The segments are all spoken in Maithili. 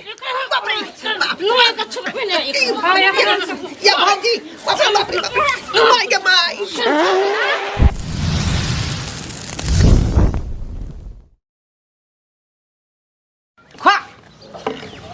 बाप रे बाप नुआ के छुपे ने रे या भौजी बाप रे बाप रे बाप रे my गे my. खा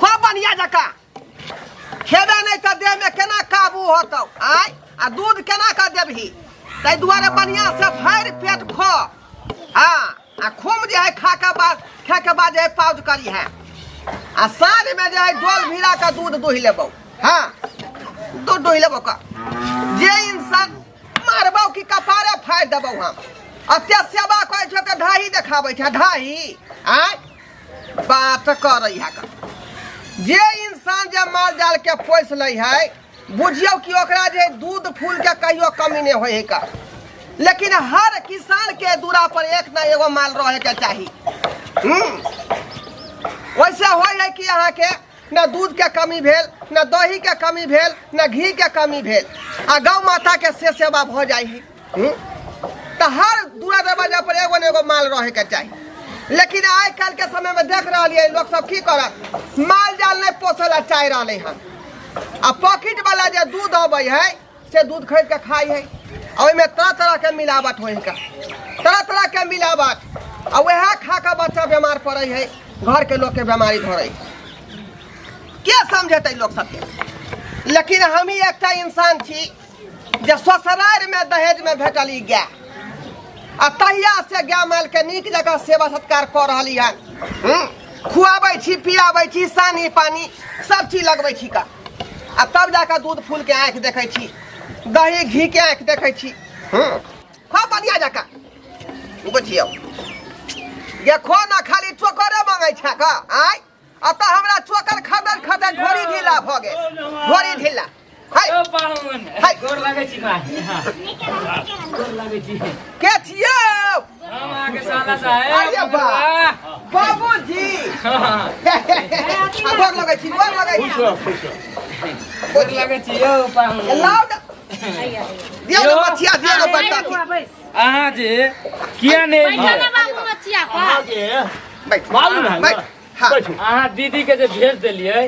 खा बढ़िया जकाँ खेबे नहि तऽ देहमे केना काबू होतौ आय आ दूध केना कऽ देबही ताहि दुआरे बढ़िआँसँ भरि पेट खो। हाँ आ खूब जे है खा के बाद खाके बाद जे है पाउज करी है आ साँझमे जे है डोल भिड़ा के दूध दुहि लेबौ। हाँ दूध दुहि लेबौ का जे इंसान मारबौ कि कपारे फाड़ि देबौ। हम अते सेवा करै छौ तऽ ढाही देखाबै छै ढाही आँय बात करै है का। जे इंसान जे माल जाल के पोसि लै है बुझियौ कि ओकरा जे दूध फूल के कहियो कमी नहीं होय है का। लेकिन हर किसान के दूरा पर एक ना एगो माल रहे के चाही। वैसे होय है कि अहाँ के न दूध के कमी भेल न दही के कमी भेल न घी के कमी भेल आ गौ माता के से सेवा भऽ जाइ है। तऽ हर दूरा दरवाजा पर एगो ने एगो माल रहे के चाही। लेकिन आइ काल्हि के समय में देख रहलियै लोक सब की करत माल जाल नहीं पोसै ला चाहि रहलै हन आ पॉकेट वाला जे दूध अबै है से दूध खरीद के खाइ है आ ओहिमे तरह तरह के मिलावट होइ है का तरह तरह के मिलावट आ वएह खा के बच्चा बीमार पड़ै है घर के लोग के बीमारी धरै है। के समझेतै लोक सबके। लेकिन हम ही एकटा इंसान छी जे ससुरारि में दहेज में भेटल ई गाय आ तहिया से गाय माल के नीक जगह सेवा सत्कार कऽ रहली हन। खुआबै छी पियाबै छी सानी पानी सब चीज लगबै छी का आ तब जाकऽ दूध फूल के आँखि देखै छी दही घी के आँखि देखै छी। खा बढ़िया जकाँ बुझियौ ये खो ना खाली चोकरे मांगै छै का आय अतः हमरा चोकर खदर खदर ढोरी ढीला भऽ गेल ढोरी ढीला। हाय ओ पाहुन हाय। गोर लागै छी माय। गोर लागै छी। के छियै? हम अहाँके साला साहेब। अरे बा बाबूजी। हाँ, आ, गोर लगै छी गोर लगै छी। खुश रह खुश रह। गोर लागै छी यौ पाहुन। लाउ ने दियौ ने मछिया दियौ ने बड़का। अहाँ जे किया नहि बैठो एलियै? ना बाबू मचिया पर। अहाँके बैठ मालूम है बैठ ना? हाँ। बैठू। अहाँ दीदी के जे भेज देलियै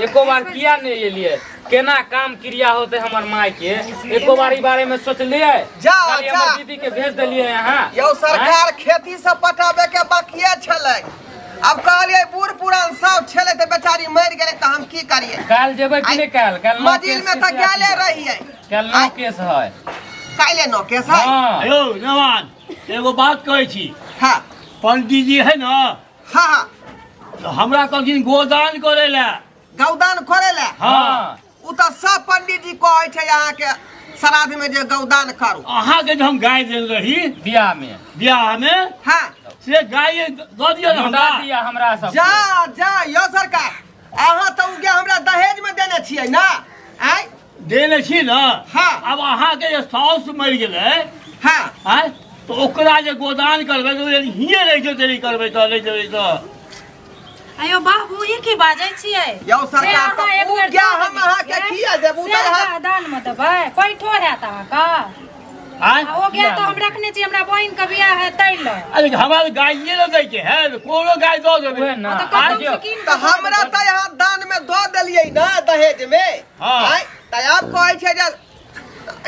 एको बार किया नहि एलियै? केना काम क्रिया होते हमर माय के एको बार ई बारे में सोचलियै? जा, खाली हमर जा। दीदी के भेज देलियै अहाँ। यौ सरकार खेती से पटाबे के बाकिए छलै अब कहलियै बूढ़ पुरान सब छलै तऽ बेचारी मरि गेलै तऽ हम की करियै? काल्हि जेबै कि नहि काल्हि? काल्हि नौ मजिल केस में तऽ के गेले रहियै। काल्हि नौ केस है। काल्हि नौ केस है। हाँ। यौ नवान एगो बात कहै छी। हाँ। पंडीजी है ना? हाँ हाँ। तऽ हमरा कहलखिन गोदान करै लए। गौदान करै लए? हाँ। ओ तऽ सब पंडीजी कहै छै अहाँके श्राद्ध में जे गौदान करू। अहाँके जे हम गाय देल रही बियाह में बियाह में हाँ से गाय दऽ दियौ ने लौटा हमरा। दिया हमरा सब। जा जा यौ सरकार अहाँ तऽ ओ गाय हमरा दहेज में देने छियै ना? आँय देने छी ना? हाँ। अब अहाँके जे साउस मरि गेलै हाँ आँय तऽ ओकरा जे गोदान करबै तऽ ओ हिये रहि जेतै नहि करबै तऽ नहि देबै तऽ। अयो बाबू ई की बाजै छियै? यौ सरकार से अहाँ तऽ एक ओ बेर गाय दऽ हम अहाँके देलियै। किया देब? ओ से तऽ अहाँ दान मे देबै पैठो हैत अहाँके। आँय? आ ओ गाय तऽ हम रखने छी हमरा बहिन के बियाह है तै लए। अरे हमरा तऽ गायए ने दैके है कोनो गाय दऽ देबै। उहे ना। तऽ कतौ देखियौ, से कीन तऽ कऽ दऽ हमरा देबै। तऽ यहाँ दान में दऽ देलियै ना दहेज में। हाँ। आँय तऽ आब कहै छै जे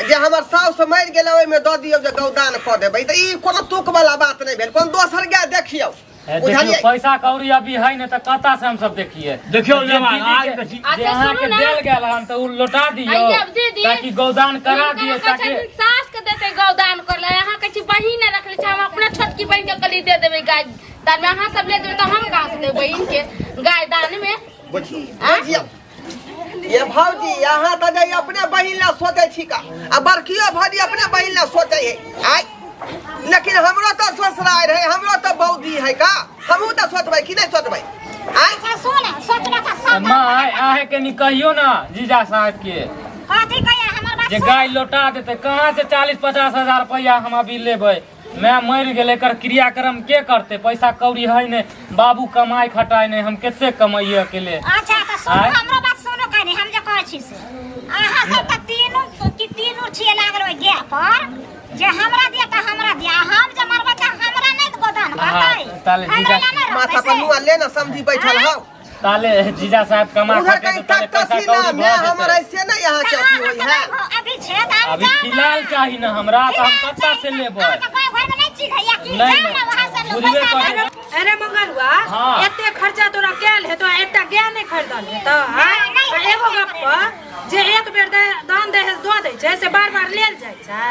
जे हमर साउस मरि गेलै ओहिमे दऽ दियौ जे गौदान कऽ देबै तऽ ई कोनो तुक वाला बात नहि भेल। कोनो दोसर गाय देखियौ। ए, देखियौ बुझलियै? पैसा कौड़ी अभी है नहि तऽ कतऽ से हम सब देखिए? देखियौ जे नेवान, दीदी आज के- तऽ छी- जे अच्छा, अहाँके सुनू ना। देल गेल हन तऽ ओ लौटा दियौ आइए, दीदी। ताकि गौदान करा हुनका दियौ कहै ताकि छथिन सास के देतै गौदान कर ले अहाँ कहै छी बहिन ने रखले छै हम अपना छोटकी बहिन के कहली दे देबै गाय दान में अहाँ सब ले देबै तऽ हम कहाँ से देबै बहिन के गाय दान में? बुझियौ ये भौजी अहाँ तऽ जे अपने बहिन ला सोचै छी का आ बड़कियो भौजी अपने बहिन ला सोचै है आय लेकिन हमरो तऽ ससुरारि है हमरो तऽ बौदी है का हमहूँ तऽ सोचबै कि नहि सोचबै? आय अच्छा सुन सोचबै तऽ सब माय अहे कनी कहियौ ना जीजा साहब के कथी कहिया हमर बात जे सुन। गाय लौटा देतै कहाँ से 40-50 हजार रुपया हम अभी लेबै? माय मरि गेलै एकर क्रियाक्रम के करतै? पैसा कौड़ी है नहि बाबू कमाइ खटाइ नहि हम कते कमाइए अकेले। अच्छा तऽ सुनू आँय? हमरो बात सुनू कनी हम जे कहै छी से अहाँ सब तऽ तीनू कि तीनू छियै लागल ओहि गाय पर जे हमरा दिया तऽ हमरा दिया हम जे मरबै तऽ हमरा नहि गोदान हाँ, करतै। ताले हमरा जीजा- नहि रहतै माथा पर से। नुआ ले ना समझी बैठल हौ। ताले जीजा साहब कमा उधर खटे कहीं ताले तक पैसा तसी ना कौड़ी मैं भऽ हमर जेतै। ऐसे नहीं यहाँ के अथी होई है अभी छै तऽ अभी फिलहाल चाही ना हमरा तऽ हम कत्ता से लेबै अहाँके गाँव घरमे नहि चिन्हैया की नहीं, जाउ ने वहाँ से नहीं, बुझबे पैसा करै। लऽ अरे मंगलुआ हाँ। एते खर्चा तोरा कैल हेतो आ एकटा गाय नहि खरीदल हेतो आँय? नहि, आ एगो गप पर जे एक बेर दान दहेज दऽ दै छै से बार बार लेल जाइ छै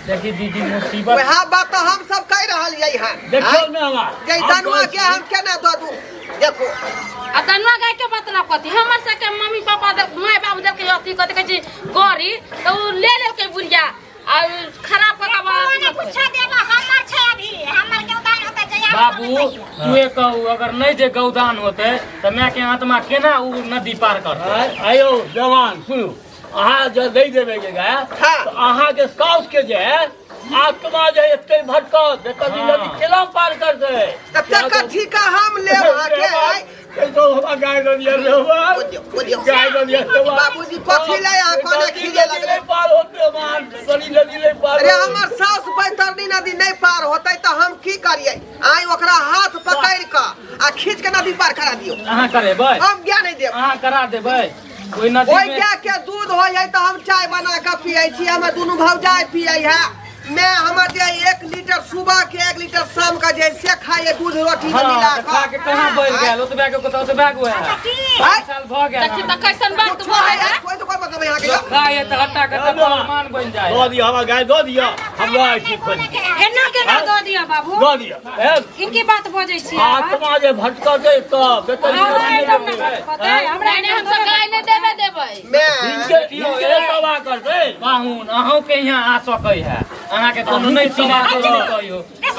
देखी दीदी मुसीबत वएह बात तऽ हम सब कहि रहलियै हन देखियौ ने हमरा जे दनुआ के हम केना दऽ दू देखो आ दनुआ गाय के मतलब कथी हमर सबके मम्मी पापा देल माय बाबू देलकै अथी कथी कहै छै गड़ी तऽ उ ले लेलकै बुढ़िया आ खराब कऽ कोनो कऽ कुछो देबो हमर छै अभी हमर गौदान होतै जहिया बाबू तुए कहू अगर नहीं जे गौदान होते तऽ माय के आत्मा केना उ नदी पार करतै आयो जवान सुनू अहाँ जे नहि देबै जे गाय हाँ। तऽ अहाँके साउस के जे है आत्मा जे है एते भटकत जे कभी हाँ। नदी केना पार करतै तऽ तकर ठीका हम लेब अहाँके आँय? तो हमरा गाय दऽ दिअ रे बाप। बुझियौ, बुझियौ। गाय दऽ दिअ रे बाप। बाबूजी कथी लए अहाँ कोना नदी खीजे नदी लगलै नहि पार होतै बाप। नदी नदी नहि पार अरे होतै। हमर साउस बैतरनी नदी नहि पार होतै तऽ हम की करियै आइ ओकरा हाथ पकड़ि कऽ आ खींच के नदी पार करा दियौ अहाँ करेबै हम ज्ञान नहि देब अहाँ करा देबै ओहि नदी ओहि में गाय के दूध होइ है तऽ हम चाय बना कऽ पियै छी हमर दुनू भौजाइ पियै है मैं हमर जे 1 लीटर सुबह के 1 लीटर शाम के जे से खाइ है दूध रोटी में हाँ, मिला तऽ खा के कहाँ बढ़ि गेल ओतबे के तऽ ओतबे के है की आँय? साल भऽ गेल देखी तऽ कैसन बात कुछो बोलै है है कोई तो कोई मतलब यहाँ के लोक खाइ है तऽ हट्टा कट्टा पहलवान बनि जाइ दऽ दिअ हमरा गाय दऽ दिअ हम लऽ आइ छी खोजि के। एना केना दऽ दिअ बाबू दऽ दिअ ए, इनकी बात बजै छियै अहाँ? आत्मा जे भटकतै तऽ बेटा हमरा एहिठाम नहि भटकतै, हमरा नहि नहि हमसब गाय नहि देबे देबै मैं हिनके हिनके तबाह करतै पाहुन अहूँके यहाँ आ सकै है अहाँके कोनो नहि चिन्है नहि कहियो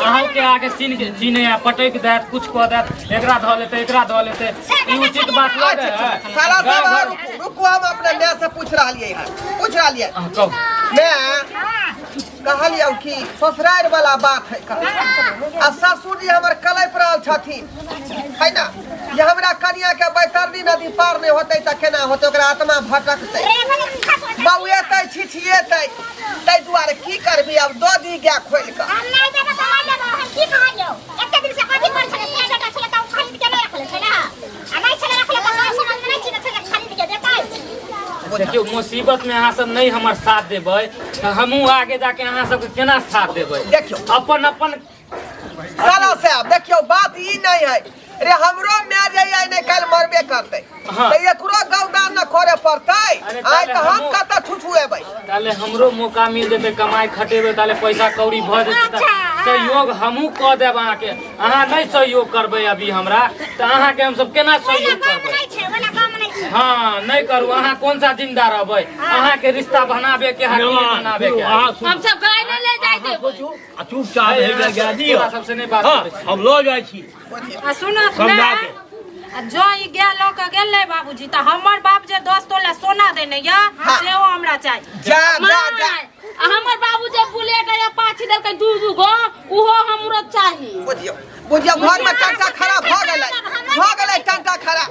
अहूँके आके चिन्ह के चिन्है है पटकि देत कुछ कऽ देत एकरा धऽ लेतै एकरा धऽ लेतै ई उचित बात लगे है साला गाँव साहब अहाँ घर रुकू रुकू हम अपने माय से पूछ रहलियै हन पूछ रहलियै अहाँ कहू मैं कहलियौ कि ससुरारि वाला बात है आ ससुर जी हमर कलपि रहल छथिन है ना जे हमरा कनिया के बैतरनी नदी पार नहि होतै तऽ केना होतै ओकरा आत्मा भटकतै बौएतै छिछिएतै ताहि दुआरे की करबी आब दऽ दी गाय खोलि कऽ हम नहि देबो तऽ नहि देबो हम की कहलियौ एते दिन से कथी करै छलै से बेटा छलै तऽ ओ खरीद के नहि रखले छलै आ नहि छलै रखले तऽ गाँव समाजमे नहि चिन्है छलै खरीद के देतै देखियौ मुसीबत में अहाँ सब नहीं हमर साथ देबै तऽ हमहूँ आगे जाके अहाँ सबके केना साथ देबै देखियौ। अपन अपन साला साहब देखियौ बात ई नहीं है रे हमरो माय जे आइ नहि काल्हि मरबे करतै हाँ। तऽ एकरो गौदान न करे पड़तै अरे आइ ताले तऽ हम हमहूँ- कतऽ छुछुएबै ताले हमरो मौका मिल जेतै कमाइ खटेबै ताले पैसा कौड़ी भऽ जेतै तऽ अच्छा। सहयोग हमहूँ कऽ देब अहाँके अहाँ नहि सहयोग करबै अभी हमरा तऽ अहाँके हमसब केना ओला सहयोग काम करबै नहि छै ओला काम नहि छै हाँ नहीं करू अहाँ कौन सा जिंदा रहबै अहाँके रिश्ता बनाबे के है कि नहि बनाबे के है? अहाँ सुनू, हम सब गाय नहि ले जाय अहाँ देबै सोचू आ चुपचाप हे गाय दियौ तोरा सबसे नहि बात हाँ करै छी। हम लऽ जाइ छी आ सुनत समझा ने के। आ जँ ई गाय लऽ कऽ गेलै बाबूजी तऽ हमर बाप जे 10 तोला सोना देने यऽ हाँ। सेहो हमरा चाही जा जा जा माय, आ हमर बाबू जे बुलेट आ पाछी देलकै दू दू गो उहो हमरो चाही बुझियौ बुझियौ घर में टंटा खड़ा भऽ गेलै भऽ गेलै टंटा खड़ा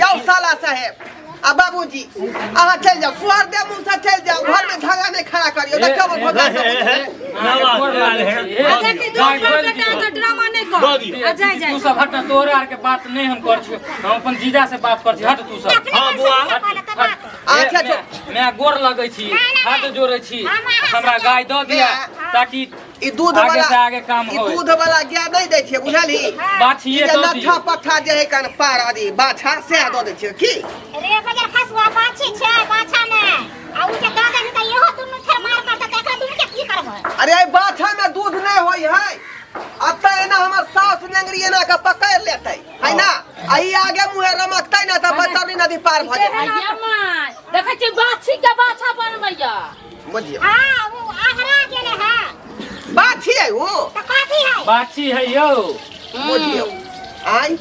यौ साला साहेब आ बाबूजी अहाँ चलि जाउ सुअर दे मुँह से चलि जाउ घर में झगड़ा नहि खड़ा करियौ देखियौ हमर भौजाइ सब अहाँके गोर लागै छी। ए, आ देखी दू गाय पर खोलि बेटा दियौ। तऽ ड्रामा नहि दऽ कर दियौ। आ जाय जाय तू सब हट ना, तोहरा आर के बात नहीं हम कर छियो हम अपन जीजा से बात कर छी हट तू सब अपने हाँ, मन से बुआ। लिखऽ पड़त हट, बात। अच्छा, ए, मैं गोर लगै छी नहीं, नहीं, हाथ नहीं। जोड़ै छी हम अहाँ हमरा सबके- गाय दऽ दिया मैं- ताकि ई दूध आगे वाला से आगे काम ई होय। दूध वाला गाय नहि दै छियै बुझलही बाछिए ई जे दऽ लट्ठा दियौ पट्ठा जे है कन पार आदि बाछा सएह दऽ दै छियै की रे बजर खसुआ बाछी छै बाछा ने आ उ जे दऽ देलही तऽ इहो दुनू फेर मार करतै तऽ एकरा दुनू के की करबै अरे एहि बाछा में दूध नहि होइ है अतऽ एना हमर सास नेंगरी एना के पकड़ लेतै है ना आ ई आगे मुँहे रमकतै ना तऽ बतरनी नदी पार भऽ जेतै आइया माय देखै छी बाछी के बाछा बनबैया बुझियौ हाँ उ आगरा गेले है बाछी है ओ तऽ कथी है बाछी है यौ बुझियौ आइ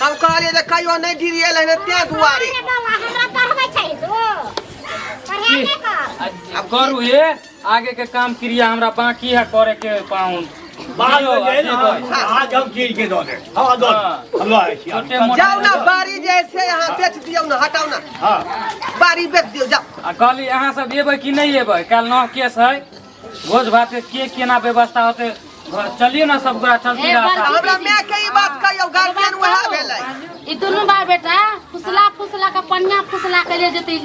हम कहलियै जे कहियो नहि डिरियल है तें दुआरे अरे बौआ हमरा पढ़बै छै तू पढ़ाइ नहि कर आ करू हे आगे के काम क्रिया हमरा बाकी है करे के पाहुन बाद में जे है ना, जेबै। अहाँके हम चीर के दऽ देब हँ दऽ देब हम लऽ आइ छी छोटे मोटे जाउ ना बाड़ी जे है से अहाँ बेच दियौ ना हटाउ ना हँ बाड़ी बेच दियौ जाउ आ कहली अहाँ सब एबै कि नहि एबै काल्हि नौ केस है भोज भात के के केना व्यवस्था होतै घर चलिए ना सब गोरा चलती ए, रहा बड़की हमरा माय के ई बात कहियौ गार्जियन वएह भेलै ई दुनू बाप बेटा फुसला फुसला के पनिया फुसला के ले जेतै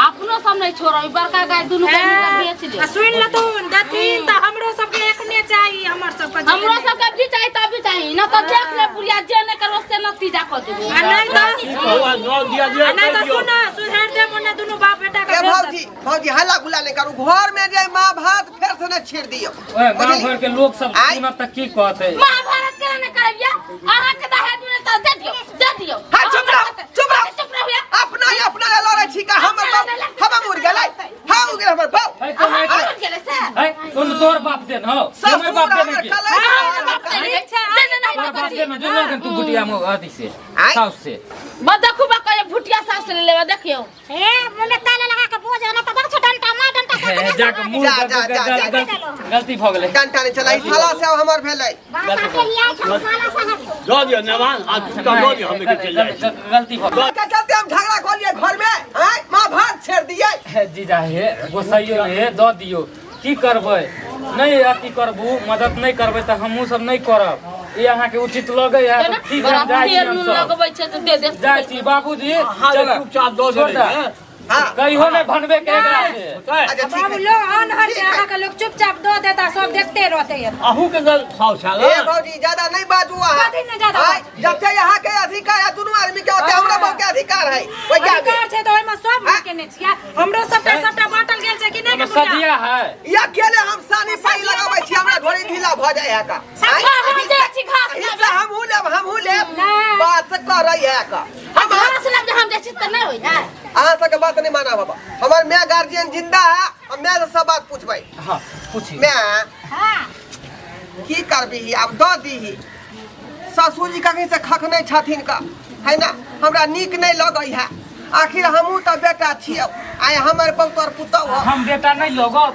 अपनो सब नहीं छोड़ो ई बड़का गाय दुनू के मिलके बेच ले आ सुन लतुन देथिन तऽ हमरो सबके एखने चाही हमर सबके जे हमरो सबके भी चाही तब भी चाही न तऽ देख ले बुढ़िया जे नहीं करबो से नतीजा कऽ देबो आ नहीं तऽ बौआ नौ दिया दिया आ नहीं कहि तऽ दियौ सुन सुधार दे मोने दुनू बाप बेटा के ए भेज भौजी भौजी हल्ला गुल्ला नहीं करू घर में जे माँ भात फेर से नहीं छेड़ दियौ ओए गांव बुझलियै? घर के लोग सब आइ। सुनत तऽ की कहते महाभारत केना नहीं करबिया अहाँ के दहेज में तऽ दे दियौ दे दियौ हाँ, चुप रहो, चुप रहो। चुप रहो या अपना ही अपना ले लड़ै छी का हमर बाप हम उड़ गेलै हाँ उड़ गेलै हमर बाप है कोन अहाँ उड़ गेलै से है कोन तोर बाप देन हो ससुर हमर बाप देन हमर की कलै हमर बाप दे दे दे नहीं तोर तऽ बाप कथी देन जो ना तू गुटिया में अथी से आइ। साउस से बस देखू बा कहे भुटिया सास ले लेबे देखियौ ए मुंह में ताला लगा के बोझ ना त देखो डंटा मार डंटा से हे, जाके मुंह जा, जा, जा, जा, गलती भऽ गेलै डंटा नहीं चला ई साला से हमर भेलै बासा के लिए आइ छौ साला साहब दऽ दियौ नेवान आ चुपचाप दऽ दियौ हम लेके चलि जाइ छी गलती भऽ गेलै के चलते हम झगड़ा कऽ लिए घर में आँय माँ भात छेड़ दिए हे, जीजा हे गोसाइयो हे दऽ दियौ की करबै नहि अथी करबू मदद नहि करबै तऽ हमहूँ सब नहि करब ई अहाँके उचित लगै है तऽ ठीक है बड़ा हम जाइ छी तेल नून हमसब लगबै छै तऽ दे दे जाइ छी बाबूजी अहाँ जे चल चुपचाप दऽ छोड़ देबै दे। ने हाँ कहियो नहि बनबे के एकरा से होतै? अच्छा ठीक बाबू है लोग अनहर छै अहाँके लोग चुपचाप दऽ देता सब देखते रहते अहूँके गल साउस छल ए भौजी ज्यादा नहीं बाजू अहाँ कथी नहि ज्यादा आँय, जते यहाँ के अधिकार है दुनू आदमी के ओते हमरा बहु के अधिकार है ओइ के आगे। अधिकार छै तऽ ओहिमे सब हाँ? केने छियै हमरो सबके सबटा बाँटल गेल छै कि नहि ओहिमे बुढ़िया? सदिया है या अकेले हम सानी पाई लगाबै छी हमरा ढोरी ढीला भऽ जाइ है का आँय, हम जाइ छी घास हिस्सा हमहूँ लेब हमहूँ लेब नहि। बात करै है का हम घास लेब जे हम जाइ छी तऽ नहि होइ है अहाँ सबके बात नहीं माना बाबा हमर माय गार्जियन जिंदा है हम माय से सब बात पूछबै हाँ पूछी माय हां की करबीही आब दऽ दीही ससुर जी कहीं से खखने छथिन का है ना हमरा नीक नहीं लगै है आखिर हमहूँ तऽ बेटा छियौ आइ हमर बहु तोर पुतहु हौ। हम बेटा नहीं लोगो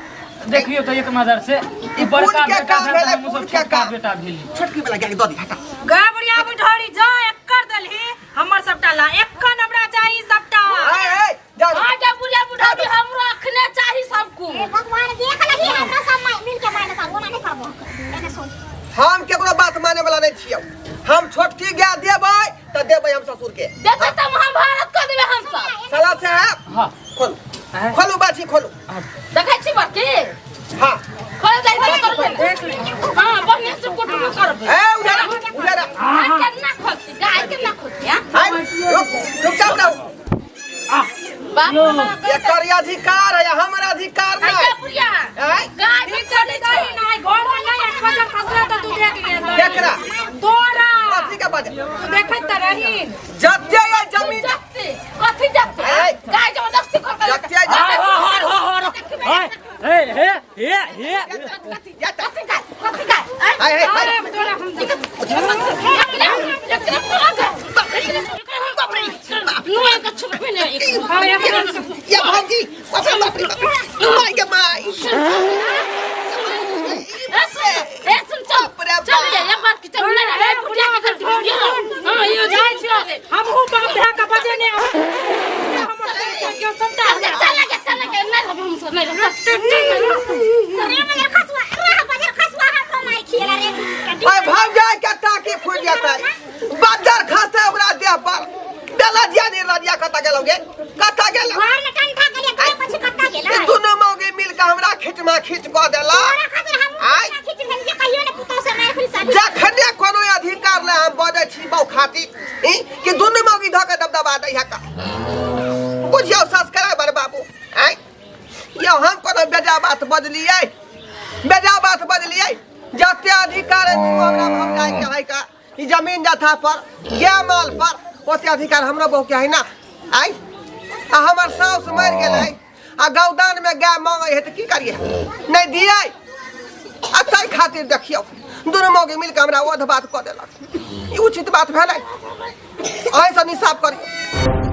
देखियो तो एक नजर से ई बड़का पुण्य के बेटा काम भेल तऽ भेलै, हमहूँ सब पुण्य के छोटका काम। बेटा भेली छोटकी वाला गाय के दऽ दी हटा गे बुढ़िया बुढ़ारी जा एकर देलही हमर सबटा ला एकर हमरा चाही सबटा आय आय जाओ हाँ जा बुढ़िया बुढ़ारी हमरो अखने चाही सब कुछ ए भगवान देख लही हमरा सब मिल के मारने करबो ना नहीं करबो एने सुन हम केकरो बात माने वाला नहीं छियौ हम छोटकी गाय देबै तऽ देबै हम ससुर के देखे तऽ महाभारत कऽ देबै हम सब साला साहब हाँ खोलू खोलू बाछी खोलू देखै छी बड़की हाँ खोल जाइ तऽ करबै हाँ बढ़िआँ से कुटुम करबै ए उधर आ, उधर आ। गाय केना खोलती गाय केना खोलती हाँ आइ, रुक रुक जाओ ना बाप रे बाप एकर अधिकार है हमर अधिकार आइ नहीं बुढ़िया आइ गाय भी चलै छै नहीं घर में नहीं एक बजर खसला तो तू देख लिए केकरा? तोरा कथी के बजे तू देखैत तऽ रही जते ये जमीन जत्ते कथी जत्ते आइ। गाय जबरदस्ती कर कर जते जमीन हे हे हे हे कथी गाय कथी गाय आइ आइ आइ आइ अरे तोरा हम या भौजी बाप रे बाप रे बाप रे माय गे माय हमहूँ बाप भए के बजेने हमर केओ सबटा रे बजर खसुआ रे बजर खसुआ हमरो मार खियला रे ओए भौजाई के टाकी फूट जेतै बज्जर खसतै ओकरा देह पर बेलजिया निर्लजिया कतऽ गेलौ गे कतऽ गेलौ घर में कंठा गेले घर પછી कत्ता गेले ई दुनू मौगी मिल के हमरा खिचमा खिच कऽ देला तोरा खातिर हम आइ। खींच भेलिए कहियो ने पुतौ से मार खुली शादी जखने कोनो अधिकार ले हम बजै छी बौ खाती ई कि दुनू मौगी धऽ के दबदबा दै है का बुझियौ सब्सक्राइबर बाबू आँय यौ हम कोनो बेजा बात बजलियै बेजा बात बजलियै जते अधिकार है दुनू हमरा भौजाई के है का ई जमीन जथा पर गाय माल पर ओते अधिकार हमरो बहु के है ना आइ आ हमर साउस मरि गेलै आ गौदान में गाय मांगे है तऽ की करिए नहीं दियै आ ताहि खातिर देखियौ दुनू मौगी मिलके हमरा ओध बात कऽ देलक ई उचित बात भेलै अहीं सब निसाफ करियौ।